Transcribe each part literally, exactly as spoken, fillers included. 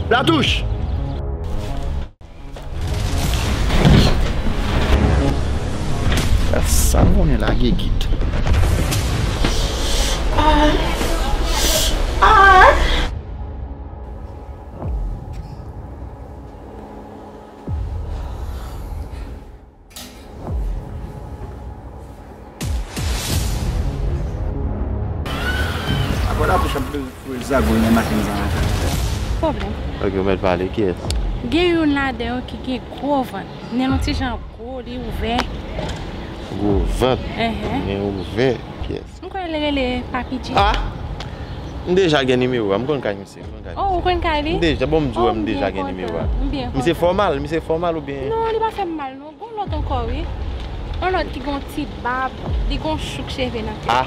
Latouch! Sa l konnen lage kit. Ah. Ah. Apre Latouch ap foure zago nan maten sa. Pwoblèm. Ok, ou mèt pale, kiyès? Gen youn ladan yo ki gen gwo vant. Nen l yon ti jan gwo, li ouvè. Gwo vant? Enhen. Nen ouvè, kiyès? M kwè l rele Papi G. Ah! M deja gen nimewo a, m konn kay misye. Oh, ou konn kay li? M deja, bon, m di w, m deja gen nimewo a. Misye fòmal, misye fòmal oubyen? Non, li pa fè m mal, non. Gon lòt ankò, wi. Yon lòt ki gon ti bab, li gon chouk cheve nan tèt li. Ah,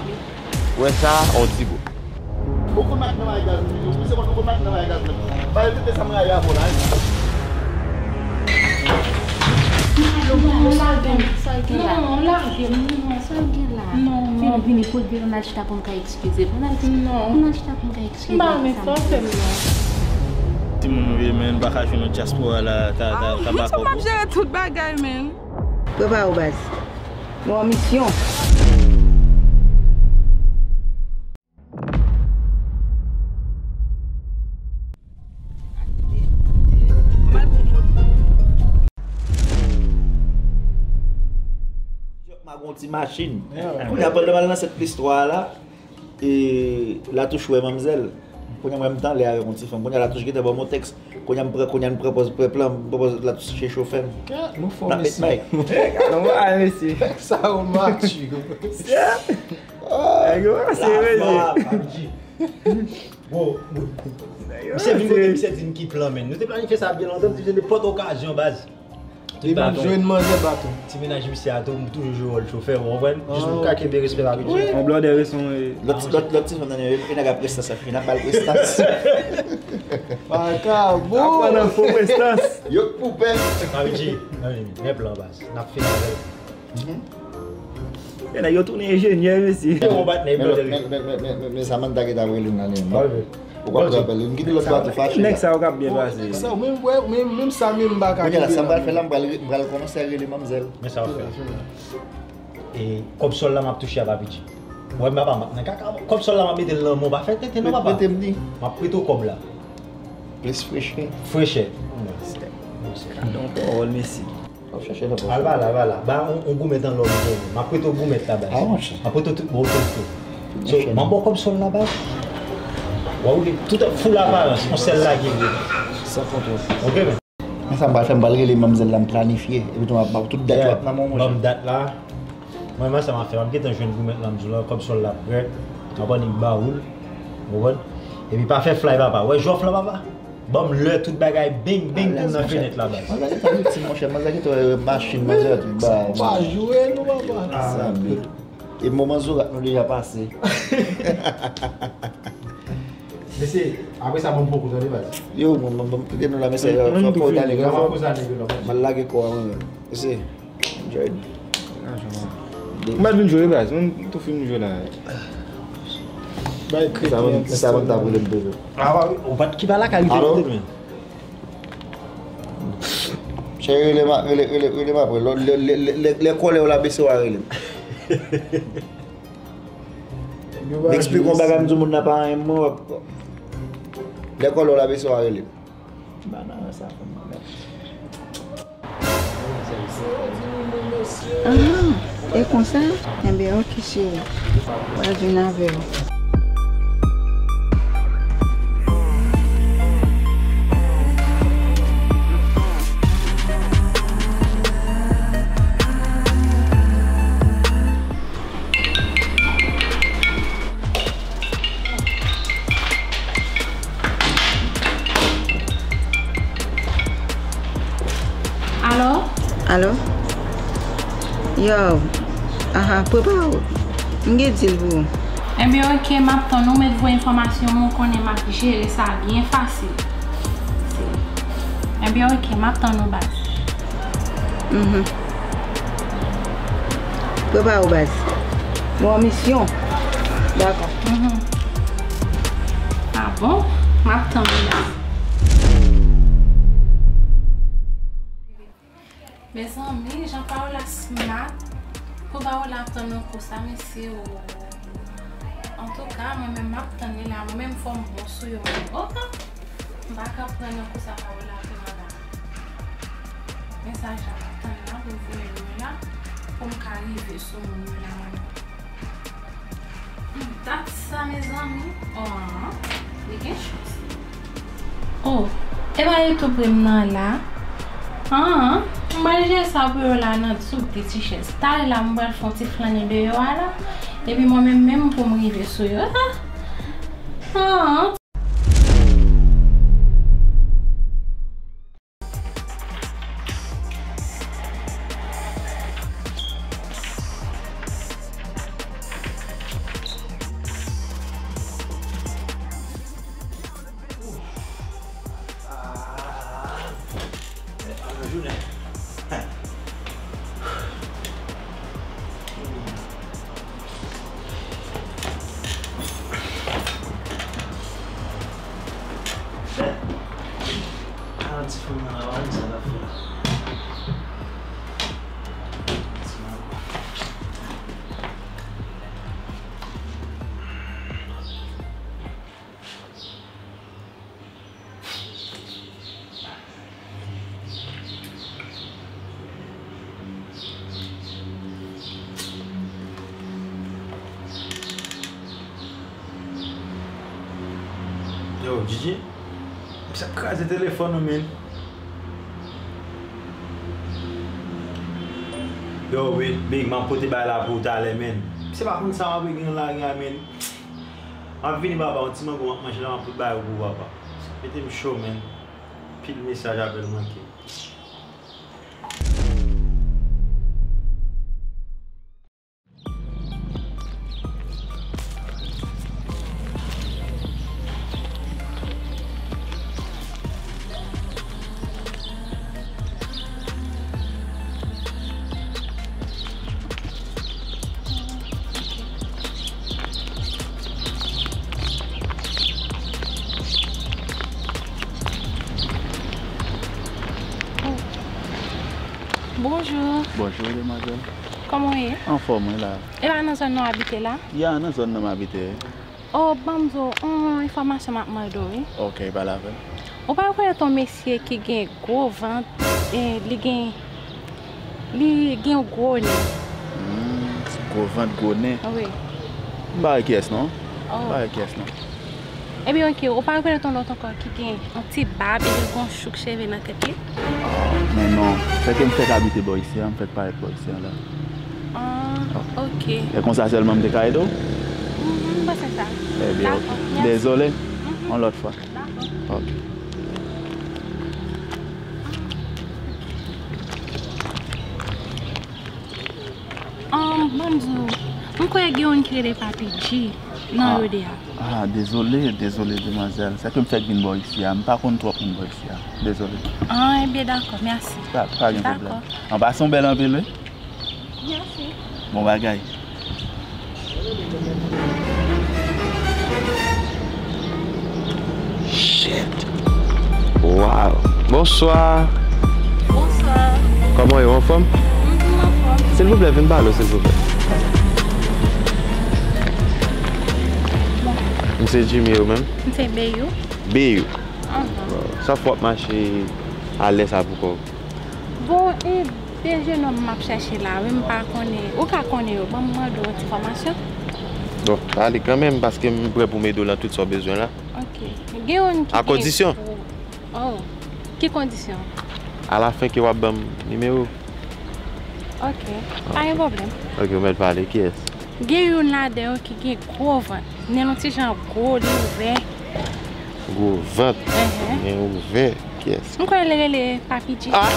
wè sa, on ti bout. Ou konn mak nan bagay gaz, wi. Misye konn ou konn mak nan bagay gaz, men. Ba yo tete sa m rayi avè w la, wi. Sa l gen, sa l gen la. Non, lage m, non. Sa l gen la. Non, non. Vini, vini, kote vini, n al chita pou n ka Eskize m, n al, non, n al chita pou n ka eskize m. M pa renmen sa w fè m nan. Timoun nou ye, men, n pa ka jwenn nan dyaspora la, ta, ta, ta ba kòb. Mwen ap jere tout bagay, men. Prepare w, baz. Nou an misyon. M ap gon ti machin. Kounye a, pandan m al nan sèt plis twa a la, e, Latouch wè manmzèl. Kounye a, mwen, m t anlè avèk yon ti fanm. Kounye a, Latouch gentan ban m yon tèks. Kounye a, m pran, kounye a, m pran pòz, pran plan, m pran pòz Latouch se chofè m. N ap met may. Gad yon bagay, mesye. Sa yo mati. Nèg yo serye. Bon, misye vin kote misye di n ki plan, men. Nou te planifye sa byen lontan, nou te vin nenpòt okazyon, baz. Depi m jwenn manzè baton. Ti mennaj misye a tou, m toujou jwe wòl chofè, ou konprann? Jis pou m ka kenbe respè Papi G. Yon blòdè reson. Lòt, lòt, lòt ti fanm nan yo, e nèg a prestans, ap fin ap ba l prestans. Makabo. Ap pran nan fo prestans. Yo k pou pè. Papi G, men plan, baz. N ap fin avè l. Mhm. E nèg yo tounen enjenyè, mesye. Yo, patnè, men, men, men, men, men, men Samantha ki t ap rele m la, men. Ou konn rapèl, m kite lòt bato fache. Nèg sa yo k ap byen pase. Sa, menm, wè, menm, menm sa, menm m pa ka kenbe la. Kounye a la, sa m pral fè la, m pral, m pral kòmanse rele manmzèl. Men sa w ap fè. E kòb sòl la, m ap touche a Papi G. Wè, m pa, m ap nan kaka. Kòb sòl la, m ap mete l nan men w. Pa fè tenten non, papa. Mete m li. M ap prete w kòb la. Plis frechè. Frechè. Gad yon pawòl, mesye. W ap chache nan pòch. Al ba la, al ba la. Ba yon, yon goumèt an lò m gen. M ap prete w goumèt la, baz. Ah, monchè. M ap prete w tout bon otorite. So, m ap ba w kòb sòl la, baz. W ap oule tout ap full aparans. Yon sèl lage vre. San kontwòl. Ok, men. Men sa m pral fè, m pral rele manmzèl la, m planifye. Epi tou, m ap ba w tout dat yo ap nan men w, monchè. Ban m dat la. Mwen, mwen, sa m ap fè. M ap gentan jwenn goumèt la, m di w la, kòb sòl la prè. M ap annik ba w l. Ou konprann? Epi pa fè fly, papa. Wè jòf la, papa. Ban m lè tout bagay beng beng pou m nan fenèt la, baz. Manzè gentan viktim, monchè. Manzè gentan wè machin, manzè tout ba. Pa jwe non, papa. E moman zorat nou deja pase. Mesye, apre sa, ban m poko tande, baz. Yo, mwen, mwen, mwen, kite nou la, mesye, fò w tande, fò w tale, m al lage kò a mwen menm. Mesye, Jordan. M pa t vin jwe, baz. Mwen tou fin jwe la. Bay kredi. Sa mwen, sa mwen t ap rele m toujou. Ah, ou pa t ki pa la kalite. Alo? Cheri, rele m, rele, rele, rele m apre. Lè, lè, lè, lè, lè kòlè w la bese, w a rele m. M eksplike yon bagay, m di moun nan pa renmen mwen. Lè kòlè w la bese, w a rele m. Banana sa fè m mal. Ahan, e konsa? Enben, oke, cheri. Mwen vin avè w. Alo? Alo? Yo. Aha, prepare w. M gen deal pou ou. Enben, oke, m ap tann ou, mèt voye enfòmasyon mwen, ou konnen m ap jere sa byen fasil. Enben, oke, m ap tann ou, baz. Mhm. Prepare w, baz. Nou an misyon. Dakò. Mhm. Ah bon? M ap tann ou, baz. Mezanmi, jan Paola smart. Pou Paola ap tann yon kou sa, mesye o. Antouka, mwen menm m ap tann li la. Mwen menm fò m bon sou yo menm. Oke. M pa ka pran yon kou sa Paola fè m la. Men sa jan m ap tann la pou voye m yo la. Pou m ka rive sou moun yo la mwen menm. Dat sa, mezanmi. Oh, li gen chans. Oh, e pa YouTube m nan la. Ah, m pral jere sa pou yo la nan sou de ti chèz. Talè la, m pral fè yon ti flannen deyò a la. Epi mwen menm, menm pou m rive sou yo. Ah, ah. Yo, Gigi, misye ap kraze telefòn ou, men. Yo, Big, Big, m ap pote bagay la pou ou talè, men. Misye pa konn sa m ap regle nan lari a, men. M ap vini, papa, yon ti mango m ap manje la, m ap pote bagay ou pou ou, papa. Mete m cho, men. Pil mesaj apèl manke. Bonjou. Bonjou, demwazèl. Kòman w ye? Anfòm, wi, la. E pa nan zòn nan w abite la? Ya, nan zòn nan m abite. O, ban m di w, yon enfòmasyon m ap mande w, wi. Ok, pale avè m. Ou pa rekonèt yon mesye ki gen gwo vant, e, li gen, li gen gwo nen. Hmm, gwo vant, gwo nen. Wi. M pa wè kiyès, non. Oh. M pa wè kiyès, non. Ebyen, ok, ou pa rekonèt yon lòt ankò ki gen yon ti bab, epi l gen yon chouk cheve nan tèt li? Ah, men non, se ke m fèk abite bò isi a, m fèk parèt bò isi a la. Ah, ok. E konsa sèlman m te ka ede w? Mhm, m panse sa. Ebyen, ok. Dakò, mèsi. Dezole. Mhm. Yon lòt fwa. Dakò. Ok. Ahn, ban m di w, m kwè gen youn ki rele Papi G nan rode a. Ah, dezole, dezole, demwazèl. Se ke m fèk vin bò isi a. M pa konn twòp moun bò isi a. Dezole. Ah, ebyen, dakò, mèsi. Pa, pa gen pwoblèm. Dakò. An pasan, w bèl anpil, wi. Mèsi. Bon bagay. Shit. Wow. Bonswa. Bonswa. Kòman w ye, w anfòm? Mhm, m anfòm. Silvouplè, vin pale w, silvouplè. M se Jimmy, ou menm? M se Beyou. Beyou. Ahn. Sa fè w ap mache alè sa pou kò w? Bon, e de jenòm m ap chèche la, wi, m pa konnen. Ou ka konnen yo, ban m mande w yon ti enfòmasyon. Bon, ale kanmenm, paske m prè pou m ede w nan tout sa w bezwen la. Ok. Gen youn ki gen... A kondisyon. Oh. Ki kondisyon? Alafen ke w ap ban m nimewo w. Ok. Pa gen pwoblèm. Ok, ou mèt pale. Kiyès? Gen youn ladan yo ki gen gwo vant. Nen l yon ti jan gwo, li ouvè. Gwo vant. Enhen. Nen ouvè. Kiyès? M kwè li rele Papi G. Ah!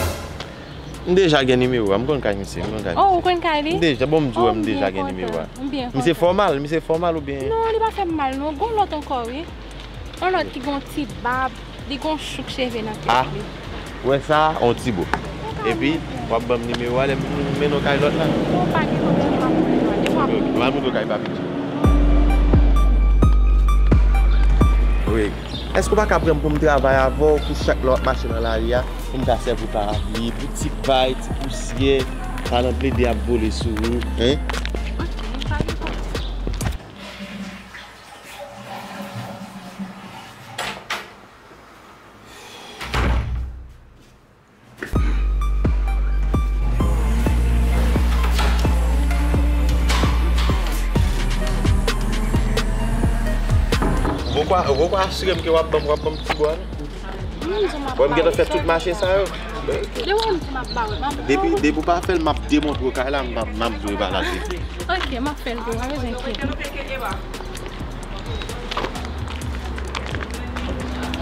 M deja gen nimewo a, m konn kay misye, m konn kay misye. Oh, ou konn kay li? M deja, bon, m di w, m deja gen nimewo a. Oh, m byen kontan. M byen kontan. Misye fòmal, misye fòmal oubyen? Non, li pa fè m mal, non. Gon lòt ankò, wi. Yon lòt ki gon ti bab, li gon chouk cheve nan tèt li. Ah, ou wè sa, on ti bo. Epi, w ap ban m nimewo a, lè m mennen w kay lòt la. Bon, pa gen pwoblèm, m ap mennen w ale. M ap mennen w kay Papi G. Wi. Èske w pa ka pran m pou m travay avè w pou chak lè w ap mache nan lari a, pou m ka sèvi w parapli, boutik, Bay ti pousyè, pa nan plede ap vole sou ou, hein? Ou poko, ou poko asire m ke w ap ban m, w ap ban m ti bwa, non? Bon, m gentan fè tout mache sa yo. Depi, depi w pa fè l, m ap demontre w kay la, m ap, m ap di w e pa la se. Ok, m ap fè l pou ou, pa bezwen enkyete.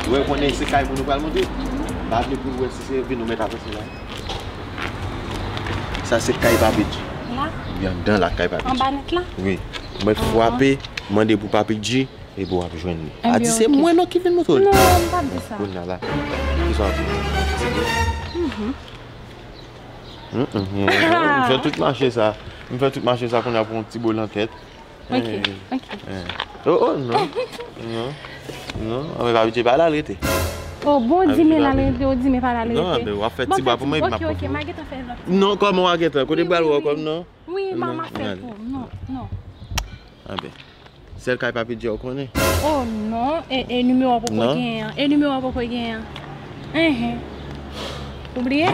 Ou wè, konnen se kay moun ou pral monte. M pa vle pou w wè si se vin ou mèt avanse la. Sa se kay Papi G. La? Wi, anndan la, kay Papi G. Anba nèt la? Wi. Mwen frape, mande pou Papi G, epi w ap jwenn li. A di se mwen non ki vin montre w li. Non, m p ap di sa. Kounye a la. Kisa w ap di? M fè tout mache sa. M fè tout mache sa kounye a pou yon ti bol nan tèt. Ok, ok. Oh, oh, non. Non. Non, anben pa abitye pa la l rete. Oh, bon, di men la l rete, ou di men pa la l rete. Non, anben w ap fè ti bwa pou mwen, epi m ap pran pou ou. Ok, ok, m a gentan fè lòt. Non, kòman w a gentan? Kote m pral wè w kòm non? Wi, m a, m a fè pou ou. Non, non. Anben. Sèl kay Papi G ou konnen? Oh non, e, e nimewo a poko genyen an. E nimewo a poko genyen an. Enhen. Ou bliye?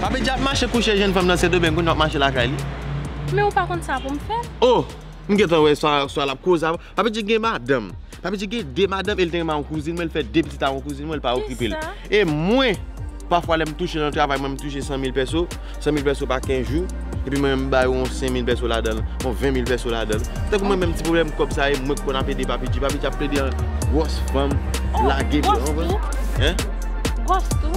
Papi G ap mache kouche jèn fanm nan Sendomeng, kounye a w ap mache lakay li. Men ou pa konn sa pou m fè? Oh! M gentan wè swa, swa l ap koze avè w. Papi G gen madanm. Papi G gen de madanm e l te renmen yon kouzin mwen, l fè de pitit a yon kouzin mwen, l pa okipe l. Kisa? E mwen, pafwa lè m touche nan travay mwen, m touche san mil pèso, san mil pèso pa kenz jou, epi mwen menm m bay yon senk mil pèso ladan l, yon ven mil pèso ladan l. Tankou mwen menm ti pwoblèm kòb sa e mwen k konn ap ede Papi G, Papi G ap plede an gwòs fanm, lage pye, ou konprann? Hein? Gwòs tou?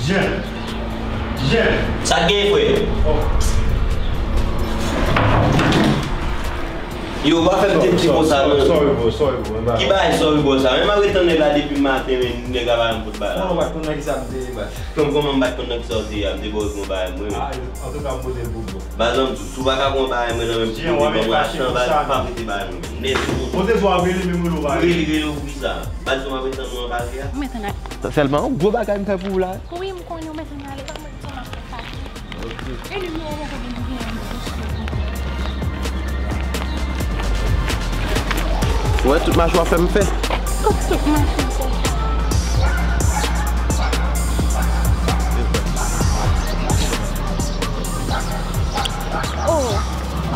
Jen. Jen. Sa k gen, frè? Oh. Yo, pa fè m tete konsa, non. Sorry, bro. Sorry, bro. Ki bagay sorry, bro, sa? Men m ap ret tann nèg la depi maten, men nèg la pa janm pot bagay la. Kòman w pa t konn nan ki sa m te ye, baz? Kòm, kòman m pa t konn nan ki sa w te ye a? M te ba w yon bagay, mwen. Ah, antouka, m pote l pou bro. Baz, m di w, si w pa ka pran bagay mwen nan men m, pote ban mwen, achte yon bagay, pa prete bagay mwen. Nèt pou mwen. Pote sou a rele, men m rele w pa rele. Rele, rele w pou kisa? Baz, ou m ap ret tann ou an pase a? Ou mèt ann ale. Sèlman, yon gwo bagay m fè pou ou la. Wi, m konnen ou mèt ann ale, pa mwen di w m ap fè pati. E nimewo w poko vin genyen m sou sou. Ou wè tout mache w ap fè m fè? Tout, tout mache w fè. Oh,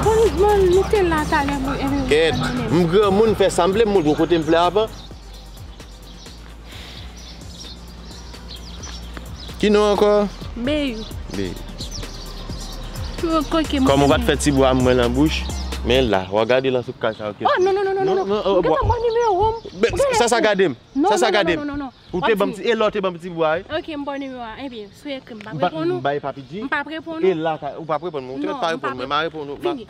bon, bon, nou te la talè, mwen, e, kèt, m granmoun, fè sa m vle, m montre w kote m vle avan. Ki non ankò? Beyou. Beyou. Kòm ou pa t fè ti bwa mwen nan bouch, men la, w a gade lan sou kay sa yo. Oh, non, non, non, non, non. Ou gentan ban nimewo m. Sa, sa gade m. Sa, sa gade m. Ou te ban m ti, e lè w te ban m ti bwa, wi. Ok, m ban nimewo a. Ebyen, sou ekri m p ap reponn ou. M bay Papi G. M p ap reponn ou. E la, ou p ap reponn mwen. Ou te mèt pa reponn mwen, m a reponn ou. Vini.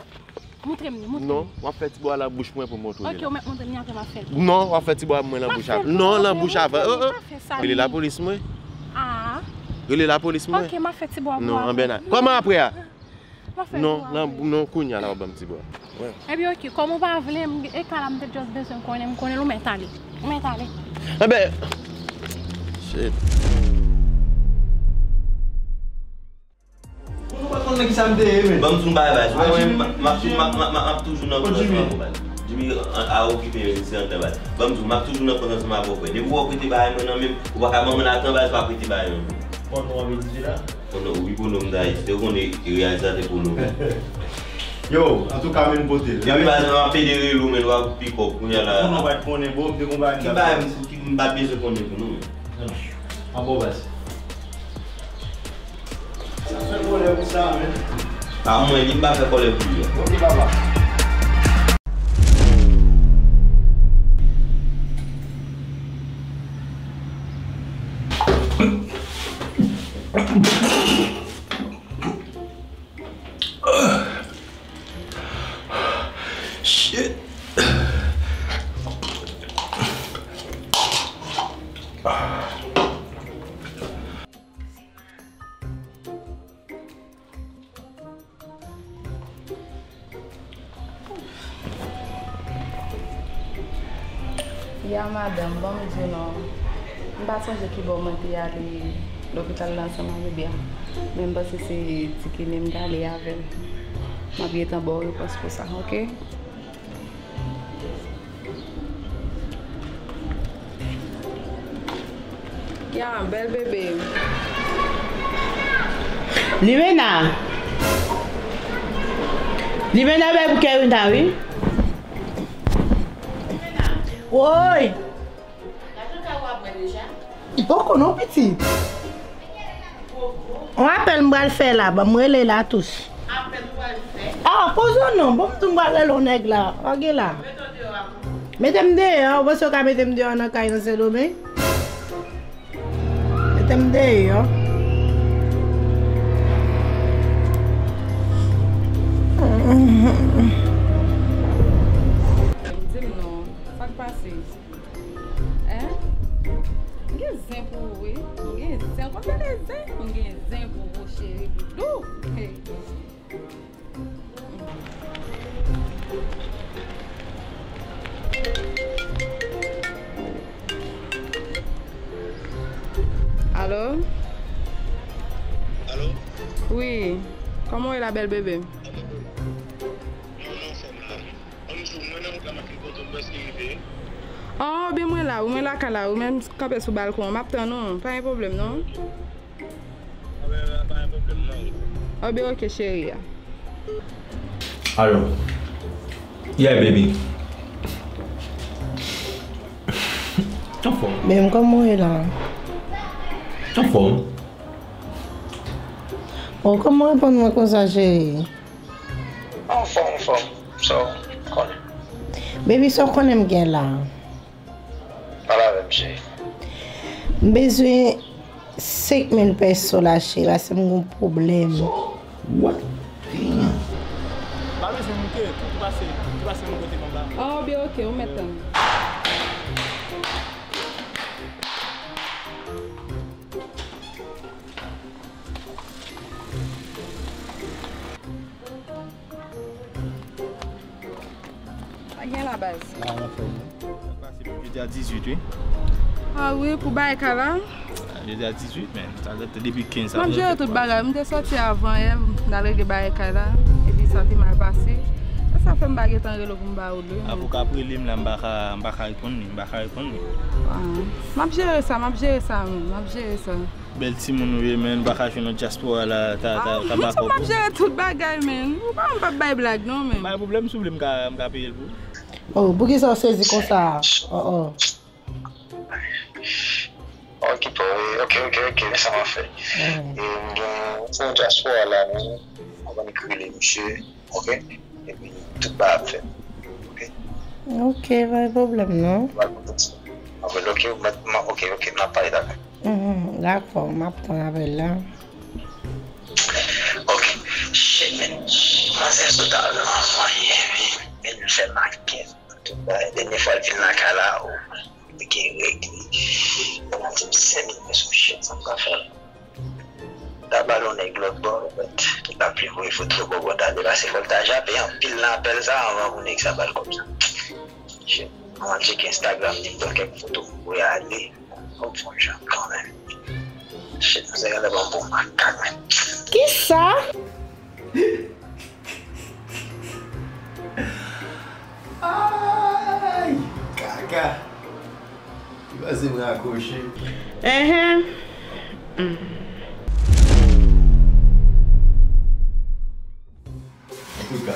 Montre m li, montre m li. Non, w ap fè ti bwa la bouch mwen pou m montre w li. Ok, ou mèt montre m li, apre m ap fè l. Non, w ap fè ti bwa mwen lan bouch avan. Non, lan bouch avan. Oh, oh. Rele lapolis mwen. Ah. Rele lapolis mwen. Ok, m ap fè ti bwa pou ou. Non, anben a. Kòman apre a? M ap fè ti bwa pou ou. Non, non, kounye a la w ap ban m ti bwa. Ebyen, ok, kòm ou pa vle, m, e ka la m te just bezwen konnen, m konnen l, ou mèt ale. Ou mèt ale. Anben, shit. Ou pa konn nan kisa m te ye, men. Ban m di w yon bagay, baz. Ou wè mwen, m ap, m ap, m ap, m ap toujou nan pran swen avè w, baz. Jimmy, a, a okipe, se anndan, baz. Ban m di w, m ap toujou nan pran swen avè w, frè. Depi w wè w prete bagay mwen nan men m, ou pa ka ban mwen lajan, baz, pa prete bagay mwen. Pòno w ap itilize la? Pòno, wi, pòno m ta itilize. Ou konnen, e reyalizatè pòno, men. Yo, antouka, men pote l. Epi, baz, m ap pede rele w, men w ap pikòp kounye a la. Pòno pa t konnen, bro, m te konn bagay m ta fè. Ki bagay m, ki m pa t bezwen konnen pou nou, men. Non. An bon baz. Sa fè kòlè pou sa, men. Pa mwen, li m pa fè kòlè pou li. Ok, papa. Shit. Ya madanm, bon, m di w non. M pa sonje ki bò mwen te ale lopital la ansanm ak bebe a. Men m panse se Ti Kene m t ale avè l. M ap gentan ba w repons pou sa, oke? Ya, bèl bebe. Limena. Limena bèl pou Kerina, wi. Woy. Li poko non, pitit. On apèl m pral fè la, ban m rele la tous. Apèl ou pral fè? Ah, poze w non, bon, m tou m pral rele on nèg la. Lage la. Mete m deyò, ou panse w ka mete m deyò nan kay nan Sendomeng? Mete m deyò. Di m non, sa k pase? Hein? M gen zen pou ou, wi. M gen zen. Ou konn tande zen? M gen zen pou ou, cheri doudou. Hey. Alo? Alo? Wi. Kòman w ye la, bèl bebe? Mwen anfòm la. Ban m di w, mwen nan wout la, m ap vin kote w, m prèske rive. Oh, byen mwen la, wi, mwen lakay la, wi, men m kanpe sou balkon an, m ap tann ou, pa gen pwoblèm non. Ok. Ah ben, pa gen pwoblèm non, wi. Oh, byen, ok, cheri a. Alo. Yeah, baby. Anfòm. Men kòman w ye la? Anfòm. Oh, kòman w reponn mwen konsa, cheri? Anfòm, anfòm. So, konnen. Baby, sa w konnen m gen la? Pale avè m, cheri. M bezwen senk mil peso la, cheri, paske m gen yon pwoblèm. What? Damn. Pa bezwen moute, tou pase, tou pase yon kote konsa. Ah, byen, ok, ou mèt tann. Sa gen la, baz? Sa pase pou jodi a dizuit, wi. Ah wi, pou bagay kay la? Ah, jodi a dizuit, men. Sa fè depi kenz sa. M ap jere tout bagay. M te soti avan yè, m t al regle bagay kay la. Epi sa te mal pase. E sa fè m pa gentan rele w pou m ba ou l, wi. Apre w ka ap rele m la, m pa ka, m pa ka reponn li, m pa ka reponn li. Ah. M ap jere sa, m ap jere sa, men. M ap jere sa. Bèl timoun ou ye, men, nou pa ka jwenn nan dyaspora la, ta, ta, ta bak ou. M ap jere tout bagay, men. Ou pa, m p ap bay blag, non, men. Pa gen pwoblèm, si w vle, m ka, m ka peye l pou ou. Oh, poukisa w sezi konsa? Oh, oh. Ok, pa, ok, ok, ok, men sa m ap fè. E, m gen, se nan dyaspora la, men, m ap annik rele misye. Ok? Epi tout bagay ap fèt. Ok? Ok, pa gen pwoblèm non. Mwen, ok, mwen, mwen, ok, ok, n ap pale talè. Mhm, dakò, m ap tann apèl la. Ok. Shit, man. Manzè sot al nan anyen, wi. Men l fè makèt. Tout bagay. Dènye fwa l vin lakay la, oh, li gen règ li. Mwen di m senk mil pesos, shit, sa m ka fè. Ta ba l yon nèg lòt bò, mèt, tout la pli voye foto bò bò ta de la, se fò l ta jape anpil nan apèl sa anvan pou nèg sa ba l kòb sa. Shit. Mwen al tcheke Instagram li, m pran kèk foto m voye ale. Kòb fò jan kanmenm. Shit, mwen se gade ban m pou makak, men. Kisa? Ay, kaka. Li panse m rakwoche. Enhen. Mm. Antouka,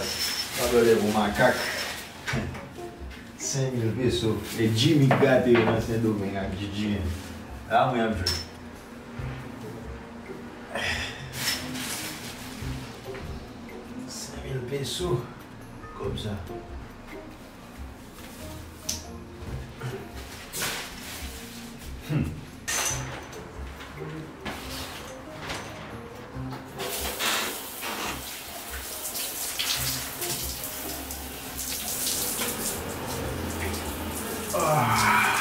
pa pè lè pou makak. Senk mil peso. E Jimmy k gate yo nan Sendomeng ak J J M. La mwen ap jwe. Peso, kòb sa. Hmm. Ah.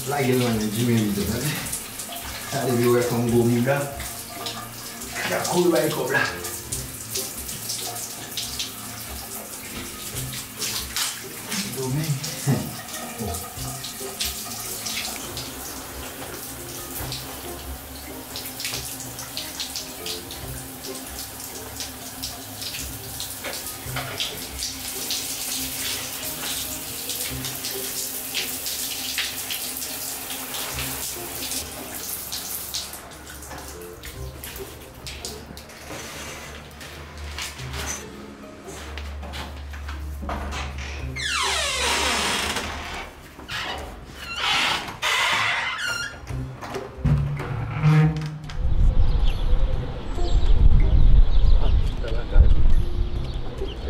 Lage l nan men Jimmy vit, tande. Gade, li wè kòm gwo mouda. Krak kouri bay kòb la. Domingue.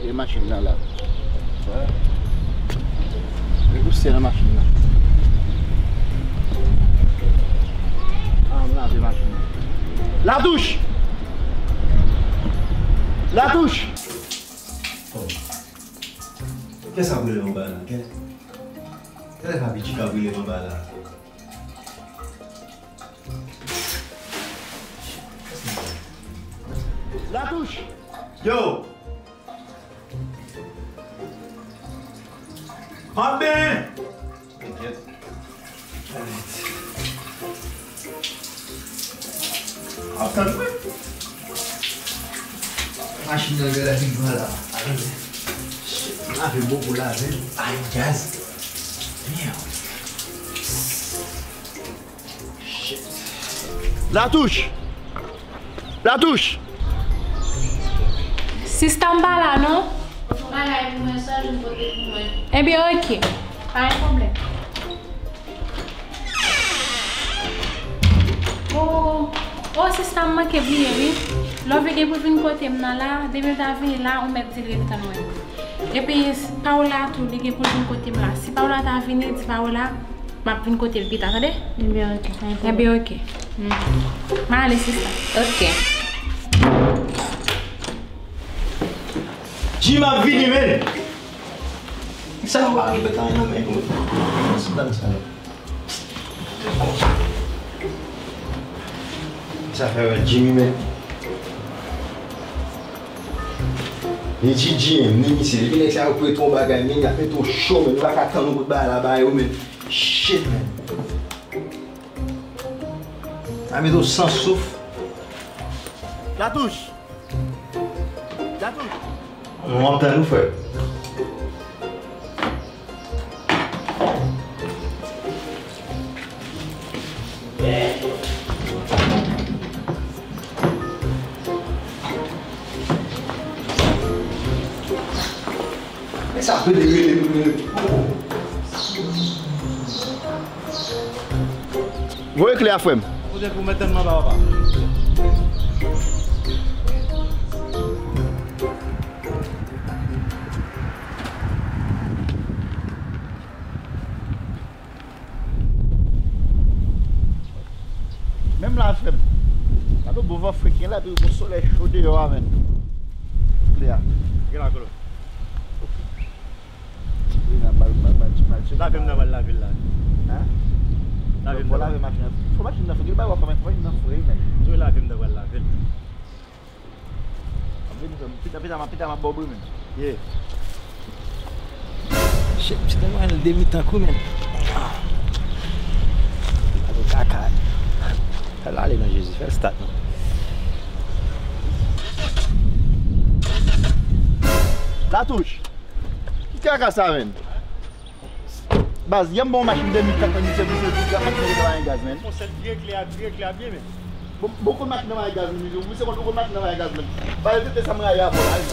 E machin nan la. Gen pousyè nan machin nan. Ah, m lave machin nan. Latouch! Latouch! Oh. Kè sa brile anba la? Kè, kè lè papi Chika brile anba la? Latouch! Yo! Anben! Enkyèt. Ap tann mwen. Machin nan genlè fin pran la. Atann. Shit, lave bon pou lave. Ay, gaz. Damn. Shit. Latouch! Latouch! Sista, m pa la non. Ou bagay pou mwen, sa vin pote pou mwen. Ebyen, oke. Pa gen pwoblèm. O, o, sista, m manke bliye, wi. Lè w vle gen pou vin kote m nan la, depi w ta vini la, ou mèt di l ret tann mwen. Epi, Paola tou, li gen pou l vin kote m la. Si Paola ta vini, di Paola, m ap vin kote l pita, tande? Ebyen, oke, pa gen pwoblèm. Ebyen, oke. Mm. M ale, sista. Oke. Jim ap vini, men! Sa yo pa repete anyen nan men yo. Sa fè wè Jimmy, men. Ni G G M, ni misye. Depi nèg sa yo prete yon bagay, men, y ap mete w cho, men. Nou pa ka tann yon bout bagay la ba yo, men. Shit, men. Sa mete w san souf. Latouch! Latouch! Mwen ap tann ou, frè. Men sa pede rele pou rele. Voye kle a, frè m. Kote pou mèt tann mwen, papa. Menm la, frè m. Gade yon bon van frèt gen la, epi yon solèy cho deyò a, menn. Kle a. Gen la, kolo. Wi, nan bal, bal, bal, bal, bal. Lave m nan bal lavi l la. Hein? Lave m nan bal. Fò lave machin nan. Fò machin nan, fò gen bagay w ap fè, men fò machin nan fre, menn. Tou lave m nan bal lavi l. Ap vini, frè m. Pita, pita, pita, m ap ba w bri, menn. Yeah. Shit, misye te mwen demi tan kou, menn. Ah. Gade kaka. Fè l ale non, Jezi, fè l stat non. Latouch. Ki kaka sa, menn? Baz, yè m ba w machin demi tan, misye, misye di machin nan pa gen gaz, menn. Fon sèt vire kle a, vire kle a byen, menn. Bon, bon, konn machin nan pa gen gaz, menn. Misye konn, konn machin nan pa gen gaz, menn. Baz, tete sa m rayi avè w la, wi.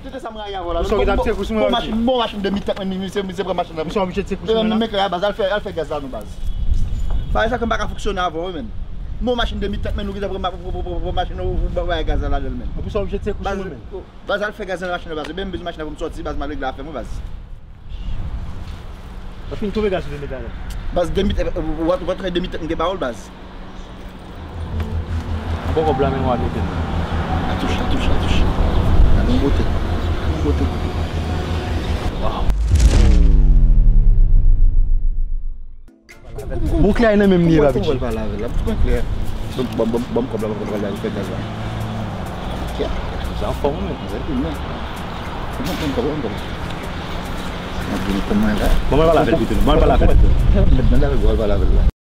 Tete sa m rayi avè w la. Misye oblije tire kous mwen. Bon machin, bon machin demi tan, menn, misye, misye pran machin nan. Misye oblije tire kous mwen la. Menn, men kaka, baz, al fè, al fè gaz la non, baz. Bagay sa ke m pa ka fonksyone avè w, wi, menn. Bon, machin de mitan, men nou gentan pran ma-, pran, pran, pran, pran machin nan, ou, ou bay gaz la ladan l menm. An plis, ou oblije tire kouch ou menm. Baz, fè gaz nan machin nan, baz. Menm bezwen machin nan pou m sòti, baz, m al regle afè m, baz. Ou fin twouve gaz ou te mete la? Baz, de mitan, ou, ou, ou, ou, ou, de mitan, m te ba ou l, baz. Ankò kòb la, men w al mete l. Atouch, atouch, atouch. Bon bote. Bon bote. Waw. Bon, klè nan menm li ye, papi. Kòman w pral pale avè l la? Bon, klè. Bon, bon, bon, bon, kòb la, bon, kòb la, fè gaz la. Klè. Sa anfòm, men. Sa anfòm, men. Bon, bon, bon, bon, bon. Bon, bon, kòman la? Bon, mwen pale avè l pito. Bon, mwen pale avè l pito. Mwen pale avè l la.